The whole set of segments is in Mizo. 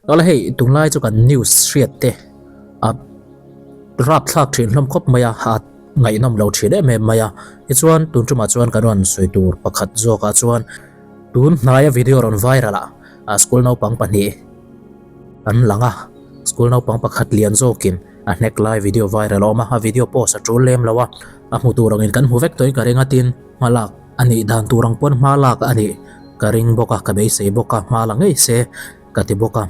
Awle hei tunlai chu kan news hriat te a rapthlak thin hlawm khawp mai a, a ngaihnawm lo thin em em mai a. Tichuan tun tumah chuan kan rawn sawi tur pakhat zawkah chuan tun hnaia video rawn viral ah school naupang pahnih an lang a, school naupang pakhat lian zawkin a hnek lai video viral a awm a, a video post a tul lem lo a, a hmu tur angin kan hmu vek tawhin ka ring a tin hma lak a nih dan tur ang pawn hma lak a nih ka ring bawk a, ka beisei bawk a, hma la ngei se ka ti bawk a.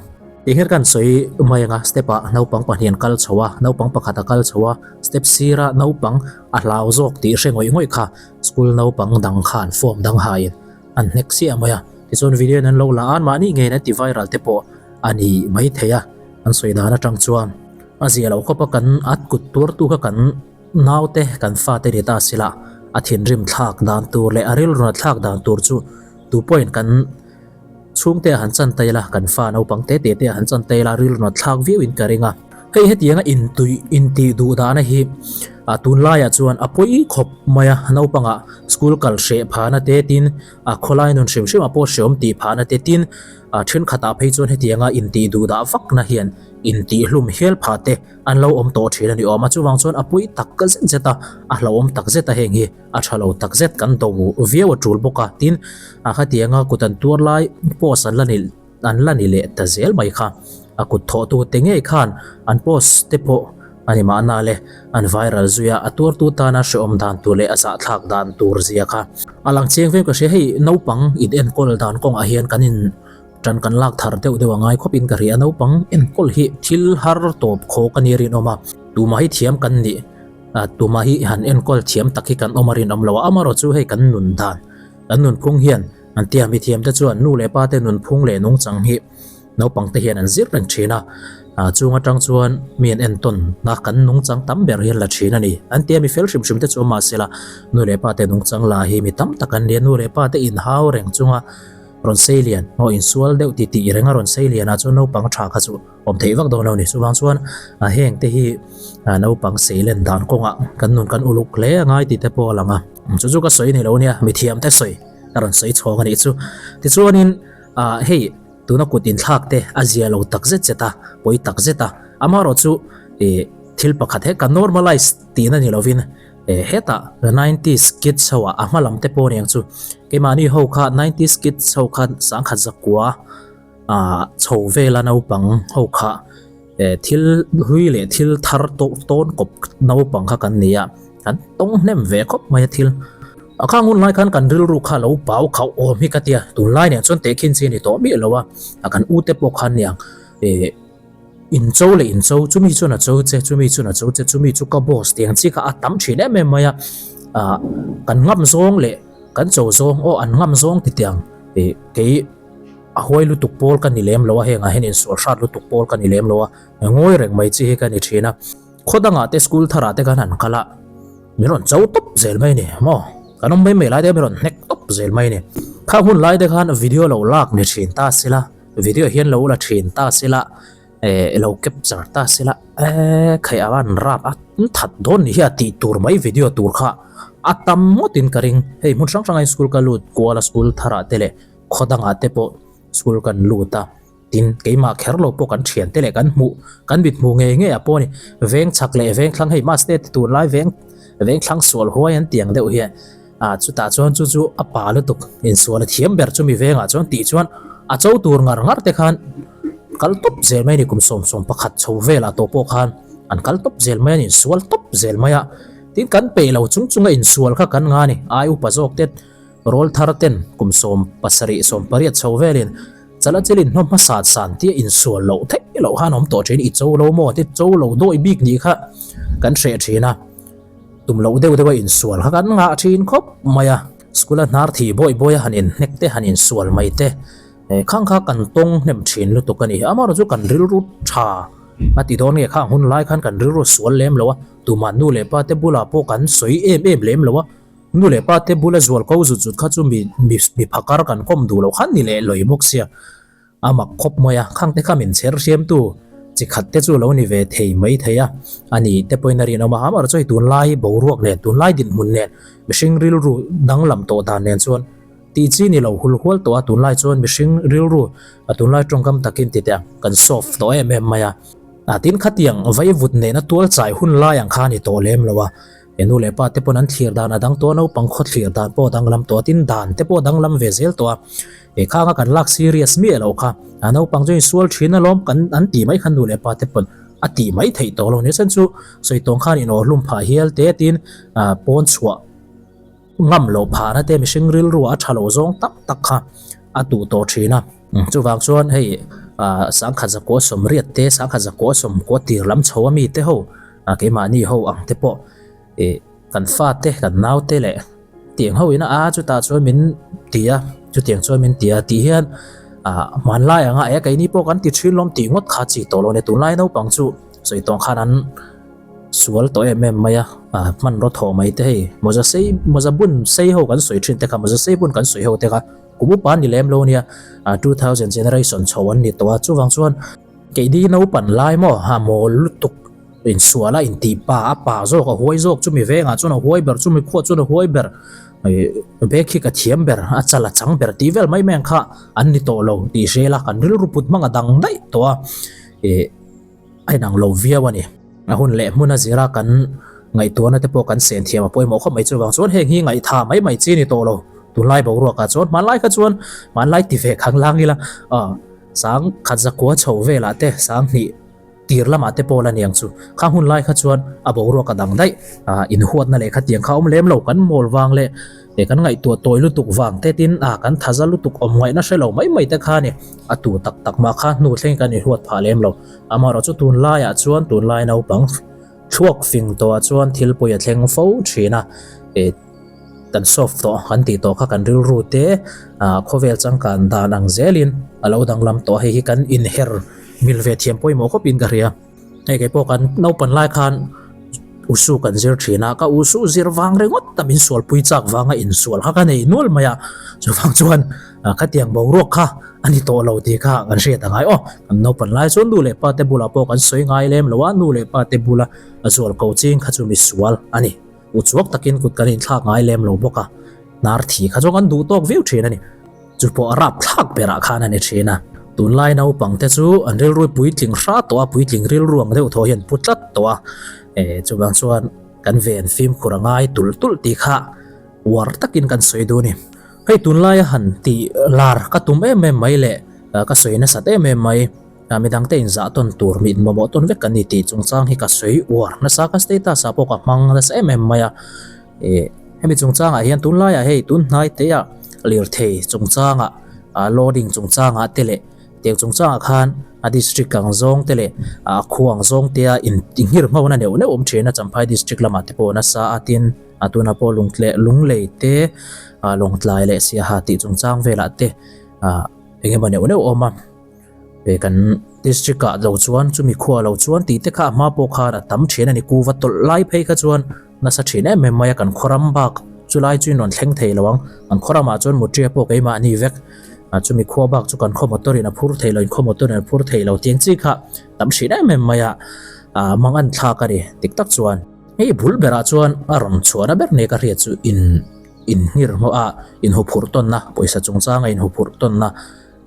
Ti hian kan sawi mai ang a, step ah naupang pahnih an kal chho a, naupang pakhat a kal chho a, step sira naupang a hlau zawk tih hre ngawih ngawih kha school naupang dang khan form dang hain an hnek chiah mai a, tichuan video in an lo la a, mahni ngeiin an ti viral te pawh a ni mai thei a, an sawi dan atang chuan a zia lo khawp a kan a kut tuar tu kha kan naute kan fate ni ta sila a thinrim thlak dan tur leh a rilru thlak dan tur chu tupawhin kan Chhungte a han chan ta ila, kan fa naupang te te te a han chan ta ila rilru nat thlak viau in ka ring a. Hei hetianga intuih intih duh dahna hi a tunlaiah chuan a pawi khawp mai a, naupangah school kal hreh phahna te tin a khawlai nun hrim hrim ah pawh hreawm tih phahna te tin a thenkhatah phei chuan hetianga intih duh dah vakna hian intih hlum hial phah te an lo awm tawh thin a ni awm a, chuvang chuan a pawi tak zet zet a, a hlauhawm tak zet a heng hi. A tha lo takzet kan do viau a tul bawk a, tin a khatianga kut an tuar lai post an la ni an la ni leh ta zel mai kha. A kut thawh tu te ngei khan an post te pawh a ni mahna le, an viral zui a, a tuartu tana hrehawm dan tur leh a zahthlak dan tur zia kha a lang chiang viau ka hria. Hei naupang in enkawl dan kawngah hian kan in tan kan lak thar deuh deuh a ngai khawp in ka hria. Naupang enkawl hi thil har tawp khawk a ni rinawm a, tumah hi thiam kan nih. Tumah hi han enkawl thiam tak hi kan awm a rinawm lo a, amaherawh chu hei kan nun dan, kan nunphung hian an tia mi thiam te chuan nu leh pa te nunphung leh nungchang hi naupang te hian an zir reng thin a, chung atang chuan mi an entawn na kan nungchang tam ber hian la thin a ni. An tia mi fel hrim hrim te chu awm mahsela nu leh pa te nungchang la hi mi tam tak an ni a, nu leh pa te inhau reng chunga rawn sei lian, maw insual deuh titih renga rawn sei lian ah chuan naupang tha kha chu Awm theih vak dawn lo ni. Chuvang chuan heng te hi naupang seilen dan kawngah kan nun kan uluk hle a ngai tih te pawh a lang a. Chu chu ka sawi ni lo nia, mithiam te sawi ka rawn sawi chhawng a nih chu. Tichuanin hei tuna kut inthlak te a zia lo tak zet zet a, pawi tak zet a. Amaherawh chu thil pakhat he ka normalize tihna ni lovin hetah nineties kids ho ah a hma lam te pawh aniang chu. Keimahni ho kha nineties kids ho khan sangkhat zakua. Ah chho vela naupang ho kha eh thil hlui leh thil thar tawh tawn kawp naupang kha kan ni a, kan tawng hnem ve khawp mai a thil. A khang hun lai khan kan rilru kha lo pau khauh awm hi ka tia, tunlai nen chuan tehkhin chi a ni tawh miah lo a, a kan ute pawh khan niang eh incho leh incho chumi chuan a cho che chumi chuan a cho che chumi chu ka boss tiang chi kha a tam thin em em mai a, ah kan ngam zawng leh kan cho zawng aw an ngam zawng ti tiang eh kei. A huai lutuk pawl ka ni lem lo a, hengah hian insual hrat lutuk pawl ka ni lem lo a, ngawi reng mai chi hi ka ni thin a. Khaw dangah te school tharah te khan han kal a, min rawn cho tawp zel mai a ni maw? Kan awm mai mai lai te khan min rawn hnek tawp zel mai a ni. Kha hun lai te khan video lo lak ni thin ta sila, video hian lo la thin ta sila, eh lo capture ta sila, eh khaih a van rap a that dawn ni hi a tih tur mai video tur kha a tam ngawtin ka ring. Hei hmun hrang hrangah school ka lut kual a, school tharah te leh Khaw dangah te pawh school kan lut a, tin keimah kher lo pawh kan thian te leh kan hmuh, kan mit hmuh ngei ngei ah pawh a ni. Veng chhak leh veng thlang hei maste ti tur lai veng veng thlang sual huai an tiang deuh hian ah chutah chuan chu chu a pa lutuk insual a thiam ber chumi vengah chuan tih chuan a cho tur ngar ngar te khan kal tawp zel mai a ni kum sawm sawm pakhat chho velah tawh pawh khan an kal tawp zel mai a ni insual tawp zel mai a, tin kan peih lo chung chunga insual kha kan nga a ni ai upa zawk te. Rawl thar ten kum 78 18 chho velin chala chilin hnawm hmasa san tia insual loh theih loh khan awm tawh thin i cho lo maw ti cho lo dawi bik nih kha kan hreh thin a, tum loh deuh deuh a insual kha kan ngah thin khawp mai a, school a hnar thih bawi bawi a han inhnek te han insual mai te khang kha kan tawng hnem thin lutuk a ni. Amaherawhchu kan rilru tha a ti dawn nge khang hun lai khan kan rilru sual lem lo a, tumah nu leh pa te bulah pawh kan sawi em em lem lo a. Nu leh pa te bula zual ko zut zut kha chu mi mi mi phakar kan kawm duh loh khan ni leh lawi bawk sia. A mak khawp mai a, khang te kha min chher hriamtu chi khat te chu lo ni ve thei mai thei a, a ni te pawhin a rinawm a, amaherawh chu hei tunlai boruak nen, tunlai dinhmun nen, mihring rilru danglam tawh dan nen chuan. Tih chi ni lo hulhual tawh a, tunlai chuan mihring rilru a tunlai tawngkam takin ti teh ang, kan soft tawh em em mai a. A tin khatiang vaivut nena tual chai hun lai ang kha a ni tawh lem lo a, he nu leh pa te pawn an thlir dan a dang tawh a, naupang khaw thlir dan pawh a danglam tawh a, tin dan te pawh a danglam ve zel tawh a, he khanga kan lak serious miah loh kha a naupang chu insual thin alawm kan an tih mai kha nu leh pa te pawn a tih mai theih tawh lo ni chuan chu sawi tawng khan inawhhlum phah hial te tin pawn chhuah Ngam loh phahna te mihring rilru a tha lo zawng tak tak kha a tuh tawh thin a. Chuvang chuan hei sangkhat zakua sawmriat te sangkhat zakua sawmkua tir lam chho a mi te ho keimahni ho ang te pawh ih kan fa te kan nau te leh tiang ho in a chutah chuan min ti a chutiang chuan min ti a tih hian hmanlai anga e keini pawh kan ti thin lawm tih ngawt kha chi tawh lo a ni tunlai naupang chu sawi tawng khan an Sual tawh em em mai a, ah hmanraw thawh mai te hei mawza sei mawza bun sei ho kan sawi thin te kha mawza sei bun kan sawi ho te kha kum upa an ni lem lo nia ah 2000 generation chho an ni tawh a chuvang chuan keini naupan lai maw ha mawl lutuk insual a intih pa a pa zawk a huai zawk chumi vengah chuan a huai ber chumi khuah chuan a huai ber ih bag hi ka thiam ber a chal a chang ber tih vel mai mai ang kha an ni tawh lo tih hrel a kan rilru put hmang a dang daih tawh a ih. A inang lo viau a ni. A hun leh hmun a zira kan ngaihtuahna te pawh kan sen thiam a pawimawh khawp mai chuvang chuan heng hi ngaihtha mai mai chi a ni tawh lo. Tunlai boruakah chuan hmanlai kha chuan hmanlai ti ve khang lang ila ah sang khat zakua chho velah te sang hnih tir lamah te pawh la niang chu. Khang hun lai kha chuan a boruak a dang daih ah inhuatna leh khatiang kha a awm lem lo kan mawl vang leh He kan ngaihtuah tawi lutuk vang te tin a kan thaza lutuk awm ngaihna hre lo mai mai te kha ni. A tu tak tak mah kha hnu thleng kan inhuat phah lem lo. Amaherawh chu tunlaiah chuan tunlai naupang thluak fing tawhah chuan thil pawi a thleng fo thin a. E kan soft tawh kan tih tawh kha kan rilru te ah khawvel changkan dan ang zelin a lo danglam tawh a hei hi kan inher mil ve thiam pawimawh khawpin ka hria. Hei kei pawh kan naupan lai khan usu kan zir thin a, ka usu zir vang ringawt a min sualpui chak vanga insual kha ka nei nual mai a, chuvang chuan khatiang boruak kha a ni tawh lo tih kha kan hriat a ngai aw. Kan naupan lai chuan nu leh pa te bulah pawh kan sawi ngai lem lo a, nu leh pa te bula zual ko ching kha chu misual a ni. Uchuak takin kut kan inthlak ngai lem lo bawk a, hnar thi kha chu kan duh tawk viau thin a ni. Chu pawh a rapthlak berah khan a ni thin a. Tunlai naupang te chu an rilru puitling hra tawh a, puitling rilru ang deuh thaw hian pu tlat tawh a. E, chuvang chuan kan ven fimkhur a ngai tulh tulh tih kha uar takin kan sawi duh a ni. Hei tunlaia han tih lar ka tum em em mai leh ka sawi nasat em em mai, midangte inzah tawn tur, mi inmawmawh tawn vek kan ni tih chungchang hi ka sawi uar nasa, ka status ah pawh ka hmang nasa em em mai a. E, hemi chungchangah hian tunlaiah hei tun hnai teah lirthei chungchangah ah loading chungchangah te leh tiang chungchangah khan a district ang zawng te leh a khua ang zawng te a in inghir nghona neuh neuh awm thin a Champhai district lamah te pawh nasa a tin a tuna pawh lungtle lunglei te ah lawngtlai leh siaha tih chungchang velah te ah eng emaw neuh neuh awm a. He kan district ah lo chuan chumi khua lo chuan tih te kha a hma pawh khan a tam thin a ni kuva tawlh lai phei kha chuan nasa thin em em mai a kan khaw ram bak chu lai chu in rawn thleng thei lo ang kan khaw ramah chuan mutria pawh keimahni vek a chumi khua bak chu kan khaw motor in a phur thei lo in khaw motor in a phur thei lo tiang chi kha tam thin em em mai a ah mang an thlak a ni dik tak chuan hei bul berah chuan a rawn chhuahna ber nia ka hriat chu in inhngir hmawh a inhuphurh tawnna pawisa chungchanga inhuphurh tawnna.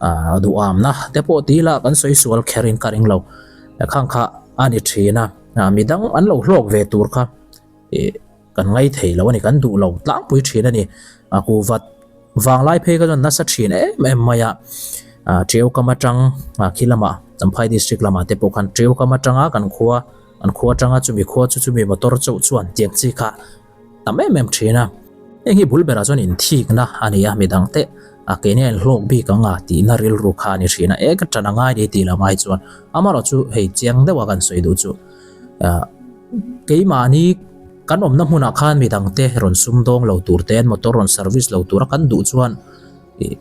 Aaa duhamna te pawh ti ila kan sawi sual kher in ka ring lo khang kha a ni thin a ah midang an lo hlawk ve tur kha ih kan ngai thei lo a ni kan duh lo tlangpui thin a ni a kuvat vanglai phei kha chuan nasa thin em em mai a ah ṭiau kam atang ah khi lamah Champhai district lamah te pawh khan ṭiau kam atanga kan khua an khua atanga chumi khua chu chumi motor chauh chuan tiang chi kha tam em em thin a, heng hi bul berah chuan inthikna a ni a, midang te a keini a inhlawk bik ang a tihna rilru kha a ni thin a, e ka ṭan a ngai ni tih lam ai chuan amaherawh chu hei chiang deuha kan sawi duh chu ah keimahni kan awmna hmunah khan midang te rawn sumdawng lo tur te an motor rawn service lo tura kan duh chuan ih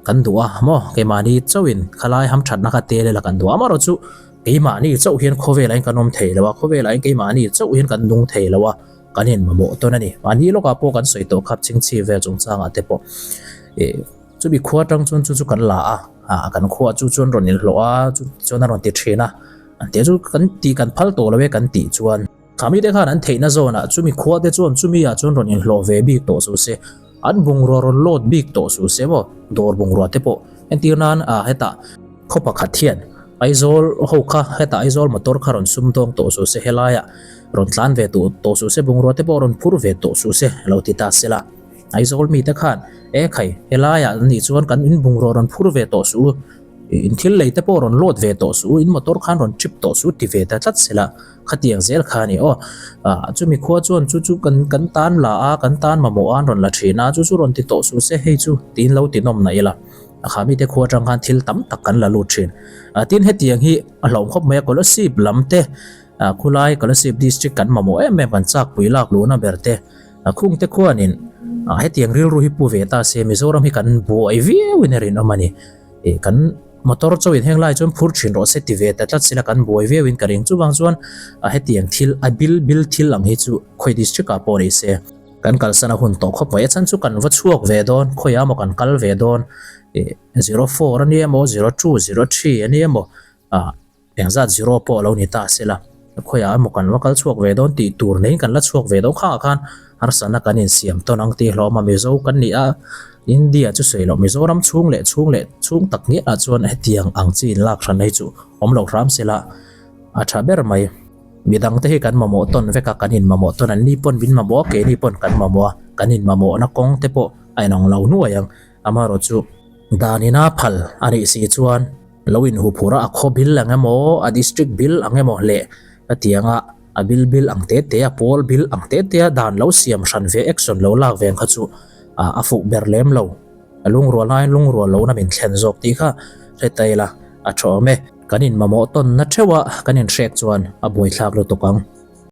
kan duh a maw keimahni chauhin khalai hamthatna kha tel ila kan duh a amaherawh chu keimahni chauh hian khawvelah hian kan awm thei lo a khawvelah hian keimahni chauh hian kan nung thei lo a. Kan in mamawh tawn a ni. Mahni lawkah pawh kan sawi tawh khap chingchi vel chungchangah te pawh ih chumi khua atang chuan chu chu kan la a, ah kan khua chu chuan rawn inhlawh a, chu chuan a rawn ti thin a, an tih chu kan tih kan phal tawh lo e kan tih chuan. Kha mite khan an theihna zawnah chumi khua te chuan chumi ah chuan rawn inhlawh ve bik tawh chu se. An bungrua rawn load bik tawh suh se maw, dawr bungrua te pawh. Entir nan ah hetah khaw pakhat hian Aizawl ho kha hetah Aizawl motor kha rawn sum dawng tawh suh se helaiah rawn tlan ve tawh tawh suh se bungrua te pawh rawn phur ve tawh suh se lo ti ta sela. Aizawl mite khan e khai helaiah an nih chuan kan in bungrua rawn phur ve tawh suh u, in thil lei te pawh rawn load ve tawh suh u, in motor khan rawn trip tawh suh u ti ve ta tlat sela. Khatiang zel kha a ni aw. Ah chumi khua chuan chu chu kan kan tan la a, kan tan mamawh a an rawn la thin a, chu chu rawn ti tawh suh se hei chu tiin lo ti nawm na ila. A kha mite khua atang khan thil tam tak kan la lut thin. Ah tin hetiang hi a hlauhawm khawp mai a, Kolasib lam te ah khulai Kolasib district kan mamawh em em kan chak pui lak luhna ber te ah khungte khuanin ah hetiang rilru hi pu ve ta se Mizoram hi kan buai viau in a rinawm a ni. Ih kan motor chaw in heng lai chuan phur thin rawh se ti ve ta tlat sila kan buai viau in ka ring. Chuvang chuan a hetiang thil a bil bil thil ang hi chu khawi district ah pawh ni se kan kalsan a hun tawh khawp mai. A chhan chu kan va chhuak ve dawn, khawiah emaw kan kal ve dawn ih 04 a ni emaw 02, 03 a ni emaw ah Engzat zero pawh lo ni ta sela, khawiah emaw kan va kal chhuak ve dawn tih tur neiin kan la chhuak ve dawn khangah khan harsatna kan insiam tawn ang tih hlawm a, Mizo kan ni a, India chu sawi loh Mizoram chhung leh chhung leh chhung tak ngialah chuan hetiang ang chi inlak hran hi chu awm lo hram sela a tha ber mai. Midangte hi kan mamawh tawn vek a, kan inmamawh tawn an ni pawn min mamawh a, keini pawn kan mamawh a, kan inmamawhna kawng te pawh a inang lo nuai ang, amaherawhchu chu danina phal a nih si chuan. Lo inhuphur a, a khaw bil ang emaw, a district bil ang emaw leh hetianga a bil bil ang te te, a pawl bil ang te te a dan lo siam hran ve, action lo lak ve ang kha chu a fuh ber lem lo. A lungrual aiin lungrual lohna min thlen zawk tih kha hre ta ila a tha awm e. Kan inmamawh tawnna theuh a kan inhrek chuan a buaithlak lutuk ang.